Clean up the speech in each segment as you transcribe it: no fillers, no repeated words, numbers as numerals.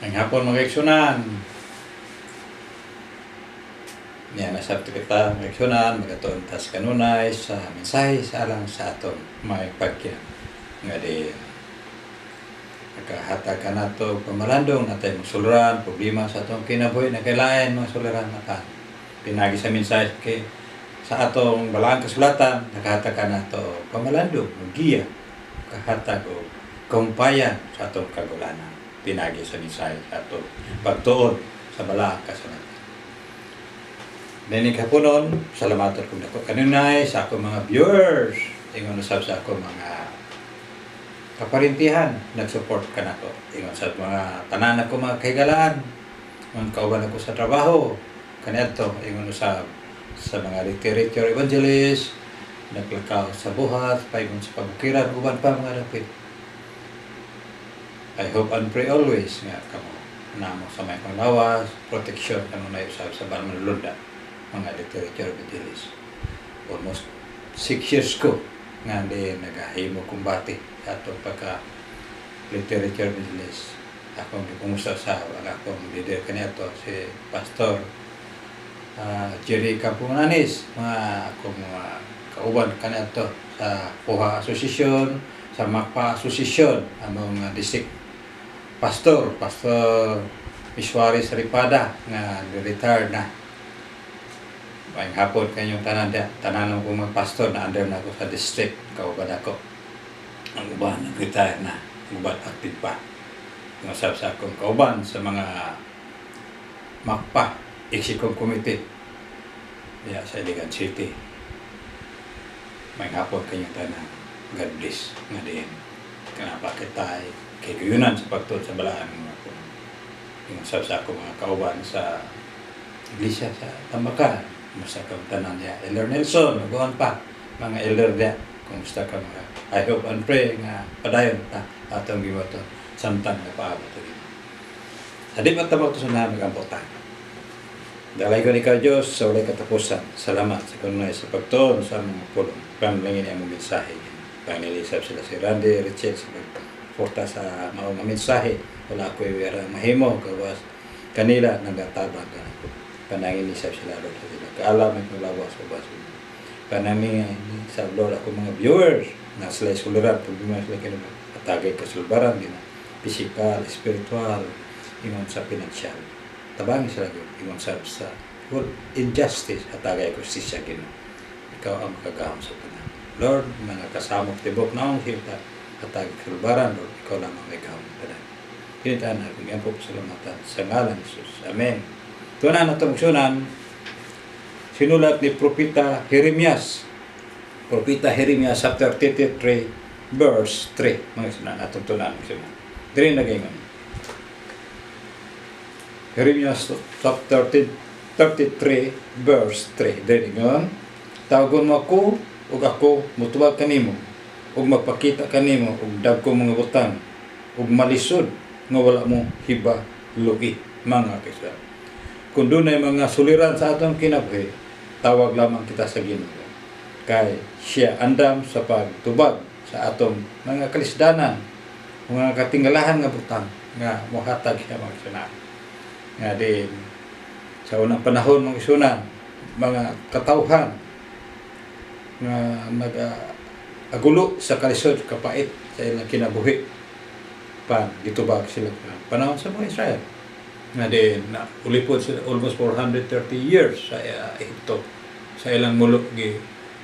Maayong hapon, mga igsunan. Niya nasabto kita, mga igsunan, magatuon ta sa kanunay sa mensahe sa alang sa atong may pagya. Nga di nakahatag ka nato pamalandong natay mga suliran, problema sa atong kinabuhi na kailain mga suliran na pinagi sa mensahe kay sa atong balaang kasulatan, nakahatag ka nato pamalandong, giya, kahatag og kumpayan sa atong kagulanan pinagi sa mensahe sa atong pagtuon sa balaang kasulatan. Nining haponon, salamatan kong dako kanunay sa akong mga viewers. Ingon usab sa akong mga kaparintihan, nag-support kanako. Ingon sa mga tanan ako mga kahigalaan, mga kauban ako sa trabaho, kaniadto, ingon usab sa mga literature evangelist, naglakaw sa buhat, paingon sa pabukiran, uban pa mga dapit. I hope and pray always nga kamo namo sa may panglawas, protection kanunay usab sa balaang manulunda, mga literature evangelist. Almost 6 years ko nga di nagahimo kumbate sa atong pagka literature evangelist. Akong gipumusta sa ang akong leader kaniadto, si Pastor Jerry Campomanes, mga akong mga kauban kaniadto sa Poha Association, sa Makpa Association, among district pastor, Pastor Mishwari Saripada nga retired na. Maayong hapon kanyong tanan diya. Tanan ko mga pastor na under na ako sa district, kauban ako. Ang uban nag-retire na, ang uban active pa. Nga sab sa akong kauban sa mga Makpa Executive Committee diya sa Iligan City. Maayong hapon kanyong tanan. God bless nga diin. Kanapa kita ay kay sa pagtuon sa balaan mga po. Yung sab sa ako mga kauban sa iglesia sa Tambakan. Kumusta ka tanan niya? Elder Nelson, nagawan pa mga elder niya. Kumusta ka mga? I hope and pray nga padayon ta atong giwaton samtang napaabot ta. Sa di man tabak to sa magampo ta. Dalaygon ikaw, Diyos, sa walay katapusan. Salamat sa kanunay sa pagtuon sa mga pulong. Panalangin ang mensahe. Pangilisap sila si Randy, Richel sa pagporta sa mga mensahe. Wala ko wala mahimo gawas kanila nagatabang ka. Panangin isap sila, Lord, sa sila. Kaalam ang lawas o baso. Panangin sa Lord ako mga viewers na sila suliran problema sila kinu atagay kasulbaran gina physical, spiritual, ingon sa financial. Tabangi sila gyud ingon sa whole injustice, atagay hustisya, Ginoo. Ikaw ang makagahom sa tanan. Lord, mga kasamok tibok naong hita atagay kasulbaran, Lord, ikaw lamang may gahom sa tanan. Kinitaan akong iyang pasalamatan sa ngalan ni Jesus. Amen. Tunan na itong sinulat ni Propeta Jeremias. Propeta Jeremias chapter 33 verse 3. Mga sunan, atong tunan. Mga sunan. Diri nagaingon. Jeremias chapter 33 verse 3. Diri ingon, "Tawagon mo ako ug ako mutubag kanimo ug magpakita kanimo og dagko mga butang ug malisod nga wala mo hibaloi." Mga kaisa. Kung dunay mga suliran sa atong kinabuhi, tawag lamang kita sa Ginoo. Kay siya andam sa pagtubag sa atong mga kalisdanan, mga katingalahan nga butang nga mohatag siya, mga isunan. Nga din sa unang panahon, mga isunan, mga katawhan nga nag agulo sa kalisod kapait sa ilang kinabuhi pan gitubag sila panahon sa mga Israel nga din na ulipod sila almost 430 years sa Ehipto. Sa ilang mulo, gi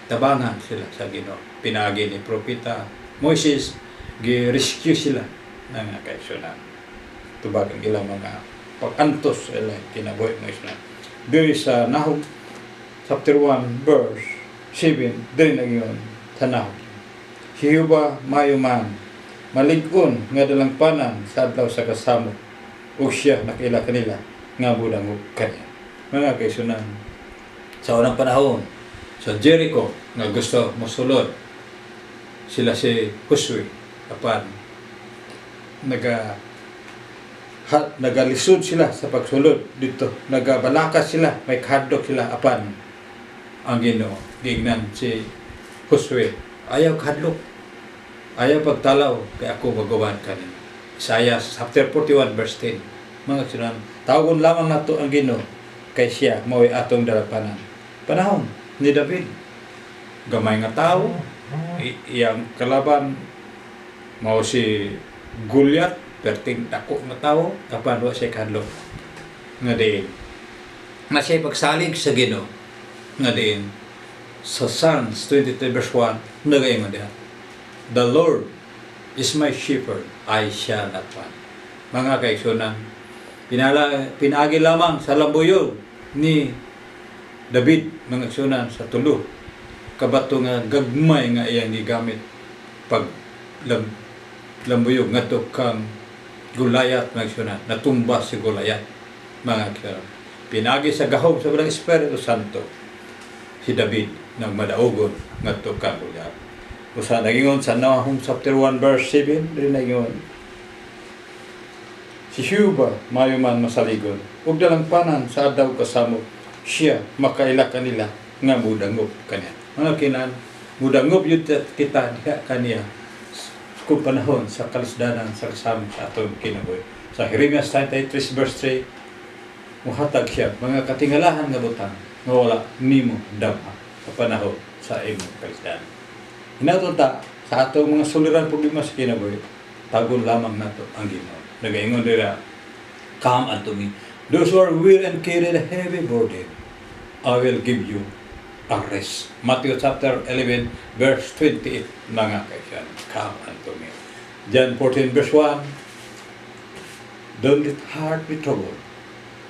tabangan sila sa Ginoo pinaagi ni propeta Moises. Gi rescue sila nga kaigsunan, tubag ang ilang mga pag-antos sa ilang kinabuhi, mga isunan. Diri sa Nahum chapter 1 verse 7, diri nagyon sa Nahum, "Si Jehova mayo man malig-on nga dalangpanan sa adlaw sa kasamok ug siya nakaila kanila nga budangog kaniya." Mga kaigsunan, sa unang panahon sa Jericho nga gusto mosulod sila si Josue, apan nagalisod sila sa pagsulod dito, nagabalakas sila, may kahadlok sila, apan ang Ginoo giingnan si Josue, "Ayaw kahadlok, ayaw pagtalaw, kay ako maguban kanimo." Isaiah chapter 41 verse 10. Mga kaigsuonan, tawagon lamang nato ang Ginoo kay siya mao'y atong dalagpanan. Panahon ni David, gamay nga tao, iyang kalaban mao si Goliath, perting dako nga tao, apan wa siya kahadlok nga diin na siya pagsalig sa Ginoo, nga diin sa Psalms 23 verse 1 nagaingon diha, "The Lord is my shepherd, I shall not want." Mga kaigsuonan, pinaagi lamang sa lambuyog ni David, mga kaigsuonan, sa tulo kabato nga gagmay nga iyang gigamit pag lambuyog ngadto kang Goliath, mga kaigsuonan, natumba si Goliath. Mga kaigsuonan, pinaagi sa gahom sa Balaang Espiritu Santo si David nang madaogon ngadto kang Goliath. Usa nagingon sa Nahum chapter 1 verse 7 rin, nagingon, "Si Jehova mayo man masaligon ug dalangpanan sa adlaw kasamok, siya makaila kanila nga mudangop kaniya." Mga kinan, mudangop yun kita diha kaniya kung panahon sa kalisdanan, sa kasamok sa atong kinabuhi. Sa Jeremias 33 verse 3, muhatag siya mga katingalahan nga butang nga wala nimo damha sa panahon sa imong kalisdanan. Hinaton ta sa atong mga suliran, problema sa kinabuhi, tagon lamang nato ang Ginoo. Nagaingon dira, "Come unto me, those who are weary and carry the heavy burden, I will give you a rest." Matthew chapter 11 verse 28, mga kaibigan. Come unto me. John 14 verse 1, "Don't let heart be troubled.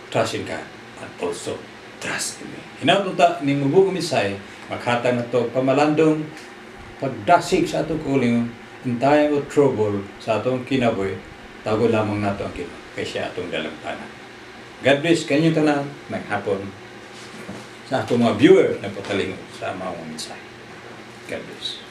Trust in God and also trust in me." Hinaton ta ning mubugong mensahe maghatag nato pamalandong, pagdasig sa atong kaugalingon in time of trouble sa atong kinabuhi, tago lamang nato ang Ginoo kay siya atong dalagpanan. God bless kanyong tanan naghapon sa akong mga viewer na patalingog sa mga mensahe. God bless.